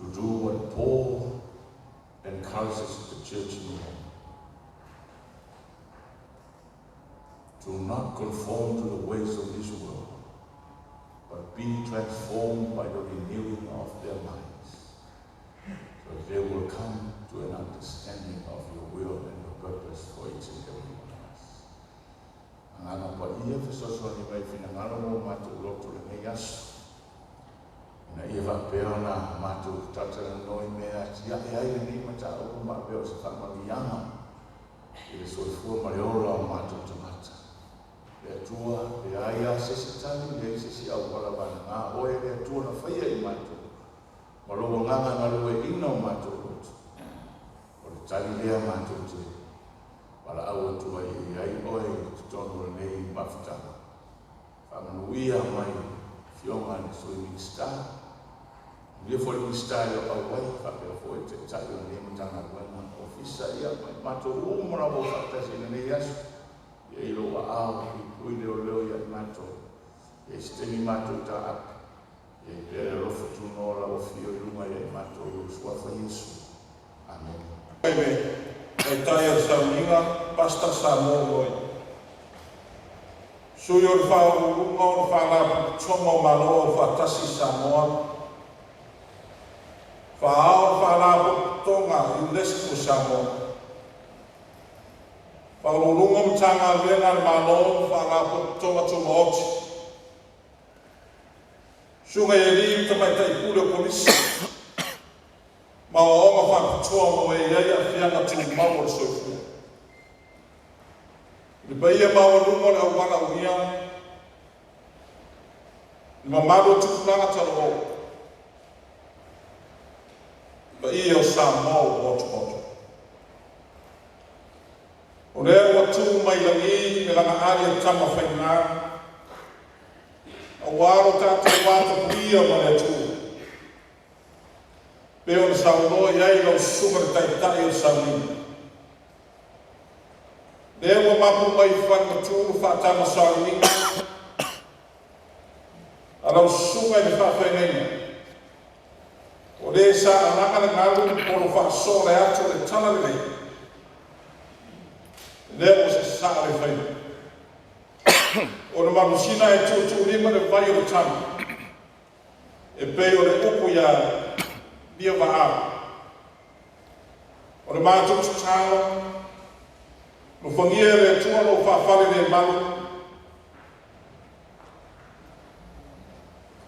to do what Paul encourages the church in Rome. To not conform to the ways of this world, but be transformed by the renewing of their minds, so that they will come to an understanding of your will and your purpose for each and every one of us. Agaga Paia fesoasoani mai finagalo ma o matou loto i lenei aso, ina ia faapea ona matou talatalanoa i mea e atiae ai lenei mataupu ma avea o se faamanuiaga i le soifua ma le ola o matou tagata. Le Atua, leai lava se isi tali, leai se isi auala vagana Oe le Atua na faia i matou, ma Lou Agaga galueaiina o matou loto. O le tali lea matou te valaau atu ai e i ai Oe i totonu o lenei mafutaga. Faamanuia mai Afioga i le Sui Minisita, manuia foi le Minisita e le o auai, faapea foi le Taitai o lenei Matagaluega, Ofisa, ia ma i matou uma lava ua faatasi i lenei aso. Ia i lou aao, puipui leoleo ia i matou. Ia i se taimi matou taape, ia i pea le alofa tunoa o lau afio i luga ia i matou i lou Suafa Iesu. Amene. I le Taitai o le Sauniga, Pastor Samoa Loi. Sui o le Faauluuluga o le Faalapotopotoga o Malo Aufaatasi i Samoa, Faa-ao o le Faalapotopotoga UNESCO i Samoa, Faauluuluga o Matagaluega a le Malo ma Faalapotopotoga Tumaoti, Susuga i Alii ma Tamaitai Pule o Kolisi ma Aoaoga Faapitoa o lo o i ai aafiaga tumau o le soifua. Le paia maualuga o le auvalauia, le mamalu o tupulaga talavou, paia o Samoa ua motumotu. O lea ua tu mai lagi le lagaali a Tamafaiga, aua lo tatou vatapuia ma le Atua, pei ona saunoa i ai lau Susuga i le Taitai o le Sauniga. Lea ua mapu mai i falematu le faatamasoaliiga a lau susuga i le faafeagaiga, o le sa alaga le galu o lo faasoa le atu o le talalelei, lea ua sasaa le faiva. O le manusina e tuutuulima le vai o le tanu, e pei o le upu iā Niavaau. O le matou tatalo, alofagia e le Atua lou faafalelemalu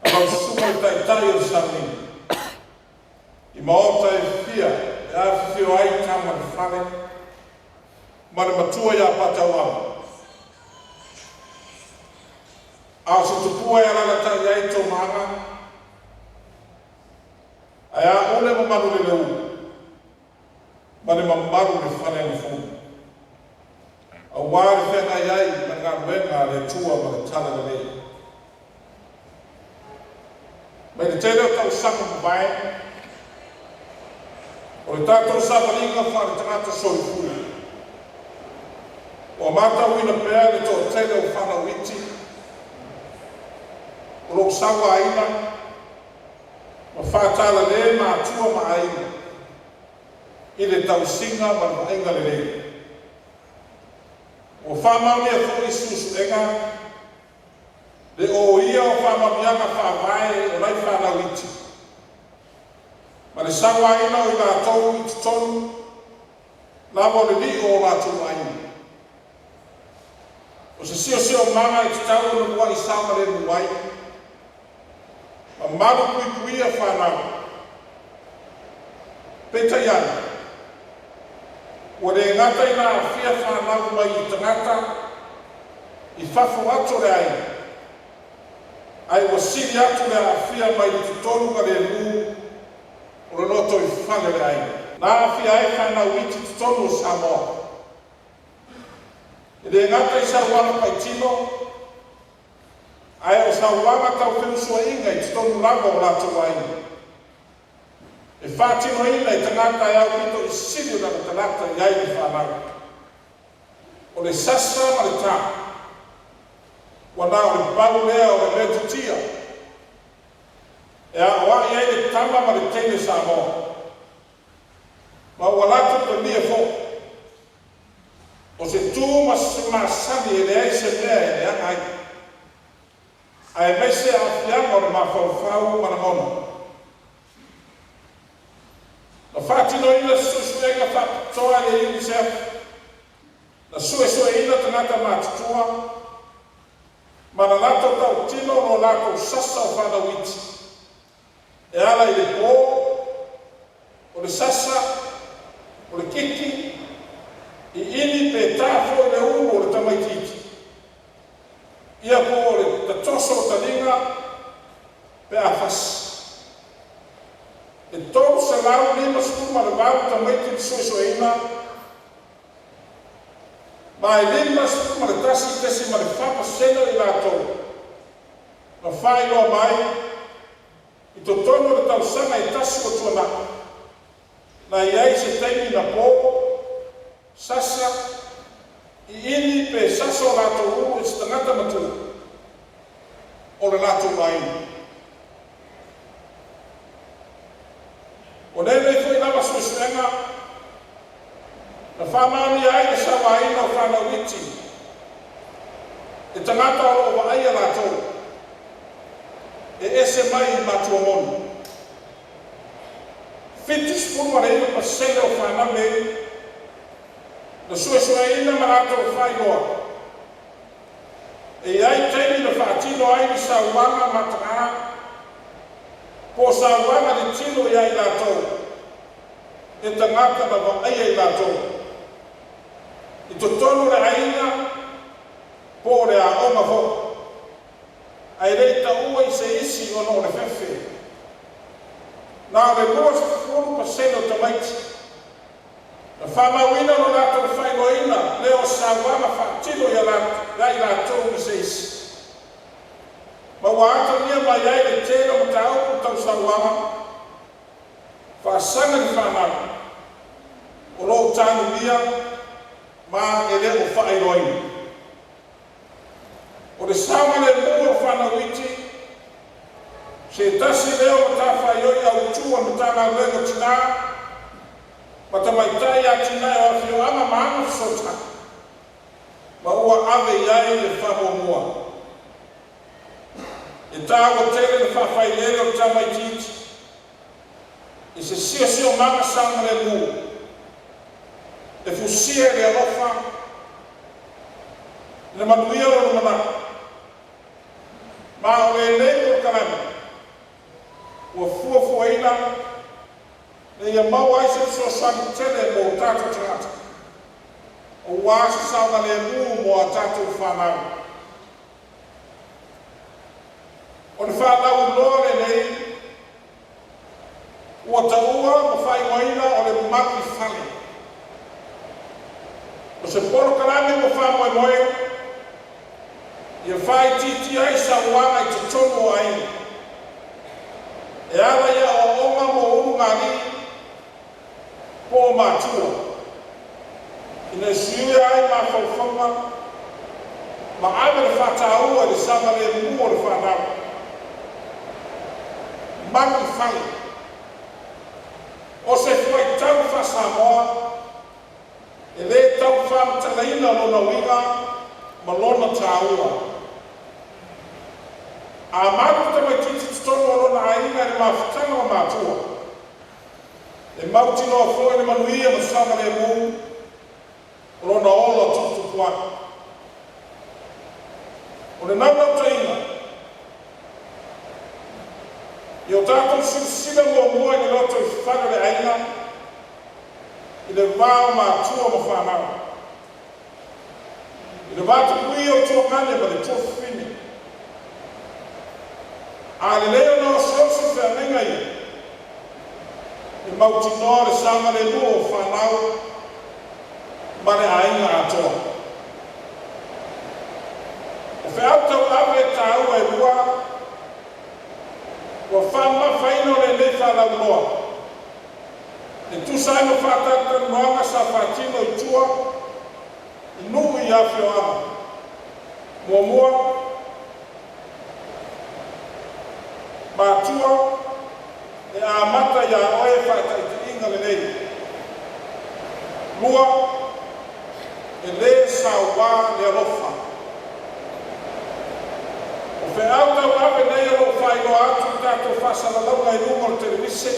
a lau susuga i le Taitai o le Sauniga, i maota e fia e afifio ai Tama a le Fale ma le Matua ia Patauama, a o se tupua e alaalatai ai Tomaga ae a ule ma Manuleleua ma le mamalu i le fale Gafua, aua le feagai ai ma le galuega a le Atua ma le talalelei. Mai le tele o tausaga mavae, o le tatou savaliga faale-tagata soifua, ua matauina pea le toatele o fanau iti o lo o sauaina ma faatalale matua ma aiga i le tausiga ma le vaaiga lelei. Ua faamaonia foi suesuega le oia o faamanuiaga faavae o nai fanau iti ma le sauaina o i latou i totonu lava o le lio o latou aiga. O se siosiomaga e tatau ona muai saogalemu ai ma malupuipuia fanau. Peitai ane, ua le gata ina aafia fanau mai i tagata i fafo atu o le aiga, ae ua sili atu le aafia mai i totonu galemu o le lotoifale o le aiga. Na aafia ai fanau iti i totonu o Samoa. E le gata i sauaga paitino, ae o sauaga tau feusuaiga i totonu lava o latou aiga, e faatinoina e tagata e aupito i sili ona latalata i ai le fanau. O le sasa ma le tā, ua na o le pau lea o le metotia. E aoai ai le tama ma le teine Samoa, ma ua latou talia foi. O se tu ma se masani e leai se mea e leaga ai, aemaise aafiaga o le mafaufau ma lagona. Na faatinoina se suesuega faapitoa e le UNICEF na suesueina tagata matutua ma na latou tautino lo latou sasa o fanau iti e ala i le po, o le sasa, o le kiki, iini pe tā foi le ulu o le tamaitiiti. Ia po o le tatoso o taliga pe a fasi. E 358 tamaiti na suesueina, ma e 51.4% i latou na faailoa mai i totonu o le tausaga e tasi ua tuanai, na i ai se taimi na po, sasa, iini pe sasa o latou ulu i se tagata matua o le latou aiga. O lenei foi lava suesuega na faamaonia ai le sauaina o fanau iti e tagata o lo o vaaia latou e ese mai i matua moni. 79% o fanau nei na suesueina ma latou faailoa e i ai taimi na faatino ai ni sauaga mataga po o sauaga i le tino ia i latou e tagata na vaaia i latou i totonu o le aiga po o le aoga foi, ae le i taua i se isi ona o le fefe. Na o le 20% o tamaiti na faamauina lo latou faailoaina lea o sauaga faatino ia i latou i se isi, ma ua atagia mai ai le tele o mataupu tau sauaga faasaga i fanau o lo o tanomia ma e le o faailoaina. O le saogalemu o fanau iti se tasi lea o matafaioi autu a le Matagaluega o Tina ma Tamaitai, Atinae o Afioaga ma Agafesootai, ma ua ave i ai le faamuamua. E taua tele le faafailele o le tamaitiiti i se siosiomaga saogalemu e fusia i le alofa i le manuia o le lumanai. Ma o lenei polokalame ua fuafuaina ina ia maua ai se fesoasoani tele mo tatou tagata aua se saogalemu mo a tatou fanau. O le faalauiloa lenei ua taua ma faaigoaina o le Malu i Fale. O se polokalame ua faamoemoe ia faaitiitia ai sauaga i totonu o aiga e ala i aoaoga mo ulugalii po o matua, ina ia suia ai mafaufauga ma ave le faataua i le saogalemu o le fanau. Malu i fale. O se fuaitau faa-Samoa e lē tau faamatalaina lona uiga ma lona taua. A malu le tamaitiiti i totonu o lona aiga i le mafutaga ma matua, e mautinoa foi le manuia ma saogalemu o lona ola tuputupu ae. O le naunautaiga, ia o tatou silasila muamua i le lotoifale o le aiga i le va o matua ma fanau, i le vatapuia o tuagane ma le tuafafine. A lelei ona osiosi feagaiga ia, e mautinoa le saogalemu o fanau ma le aiga atoa. O feau tauave taua e lua ua faamamafaina o lenei faalauiloa e tusa ai ma faatalatalanoaga sa faatino i tua i nuu i afioaga. Muamua, Matua, e amata iā oe faataitaiga lelei. Lua, e lē sauā le alofa. O feau tauave nei o lo o faailoa atu i tatou faasalalauga i luga o le televise,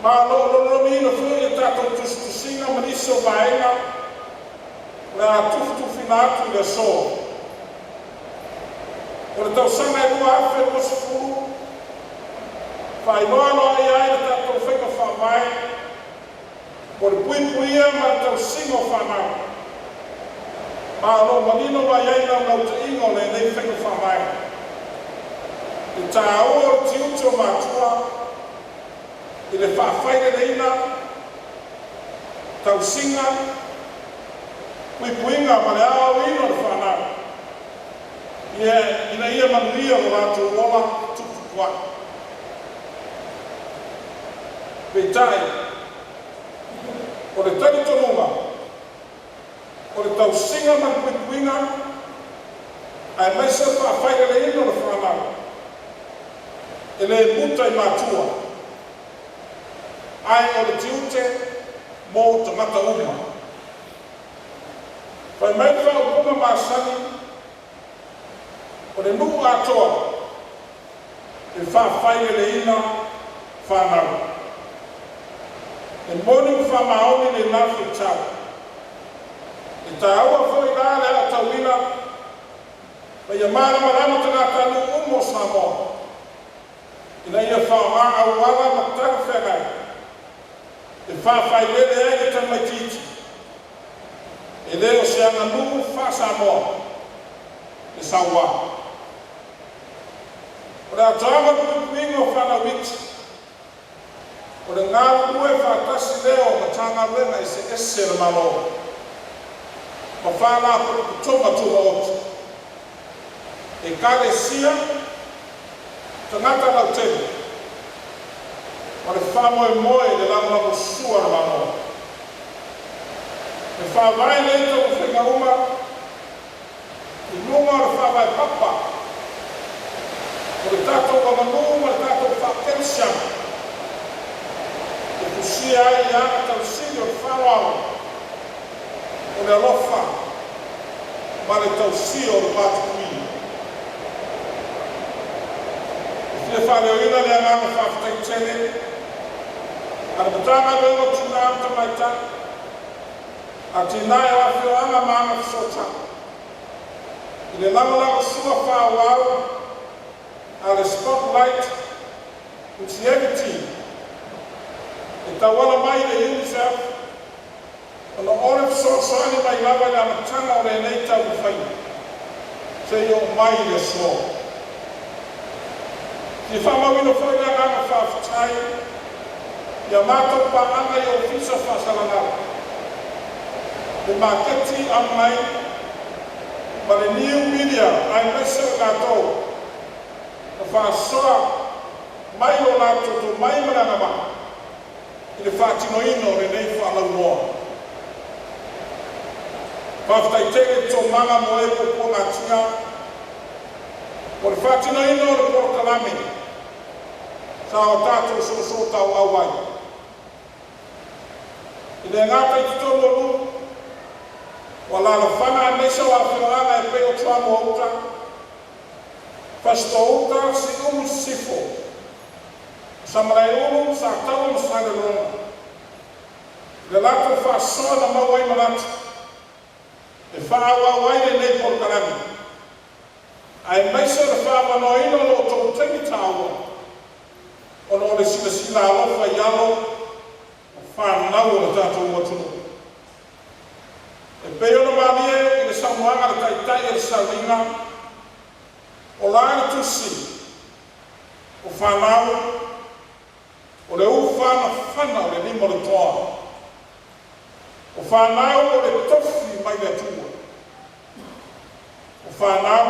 ma o lo o lolomiina foi e tatou tusitusiga ma nisi o vaega o le a tufitufiina atu i le aso. O le tausaga e 2020, faailoa aloaia ai le tatou faiga faavae mo le puipuia ma le tausiga o fanau, ma o lo o manino mai ai naunautaiga o lenei faiga faavae, le taua o le tiute o matua i le faafaileleina, tausiga, puipuiga ma le aoaoina o le fanau ina ia manuia lo latou ola tuputupuae. Peitai, o le talitonuga, o le tausiga ma le puipuiga aemaise o le faafaileleina o le fanau, e lē muta i matua, ae o le tiute mo tagata uma. Fai mai le faaupuga masani, o le nuu atoa e faafaileleina fanau. E moni ma faamaoni lenā faitau. E taua foi la le aotauina ma ia malamalama tagatanuu uma o Samoa ina ia faaaoga auala ma talafeagai e faafailele ai le tamaitiiti. E lē o se aganuu faa-Samoa le sauā. O le atoaga o le puipuiga o fanau iti, o le galulue faatasi lea o Matagaluega eseese a le Malo ma Faalapotopotoga Tumaoti, Ekalesia, tagata lautele, ma le faamoemoe i le lagolagosua a le Malo. E faavae nei taumafaiga uma i luga o le faavae papa o le tatou aganuu ma le tatou faakerisiano, e fusia ai i aga tausili o le faaaloalo, o le alofa ma le tausia o le vatapuia. E fia faaleoina le agaga faafetai tele a le Matagaluega o Tinā ma Tamaitai, Atinae o Afioaga ma Agafesootai i le lagolagosua faaauau a le Spotlight Initiative e tauala mai i le UNICEF, ona o le fesoasoani mai lava i le amataga o lenei taumafaiga seia oo mai i le aso. Fia faamauina foi le agaga faafetai i a matou paaga i ofisa faasalalau, le maketi online ma le new media, aemaise o latou na faasoa mai o latou tomai ma le agavaa i le faatinoina o lenei faalauiloa. Faafetai tele i Toomaga mo e Puapuagatia mo le faatinoina o le polokalame sa o tatou soosoo tauau ai. E le gata i totonu o nuu, o alaalafaga aemaise o afioaga e pei o Toamuauta, Fasitoo-uta, Siumu i Sisifo, Samalaeulu, Sataua ma Salelologa, i le latou faasoa na maua ai manatu e faaauau ai lenei polokalame, aemaise o le faaavanoaina o lo outou taimi taua ona o le silasila alofa i alo ma fanau o le tatou atunuu. E pei ona malie i le saunoaga a le Taitai o le sauniga, o la le Tusi, o fanau o le ufanafana o le lima o le Toa, o fanau o le tofi mai le Atua, o fanau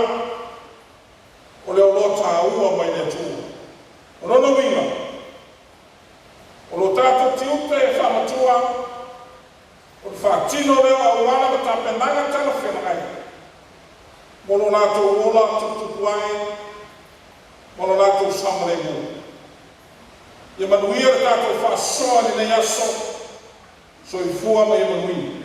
o le oloa taua mai le Atua. O lona uiga, o lo tatou tiute e faamatua o le faatino lea o auala ma tapenaga talafeagai mo lo latou ola tuputupuae. Ma lo latou saogalemu. Ia manuia le tatou faasoa i lenei aso. Soifua ma ia manuia.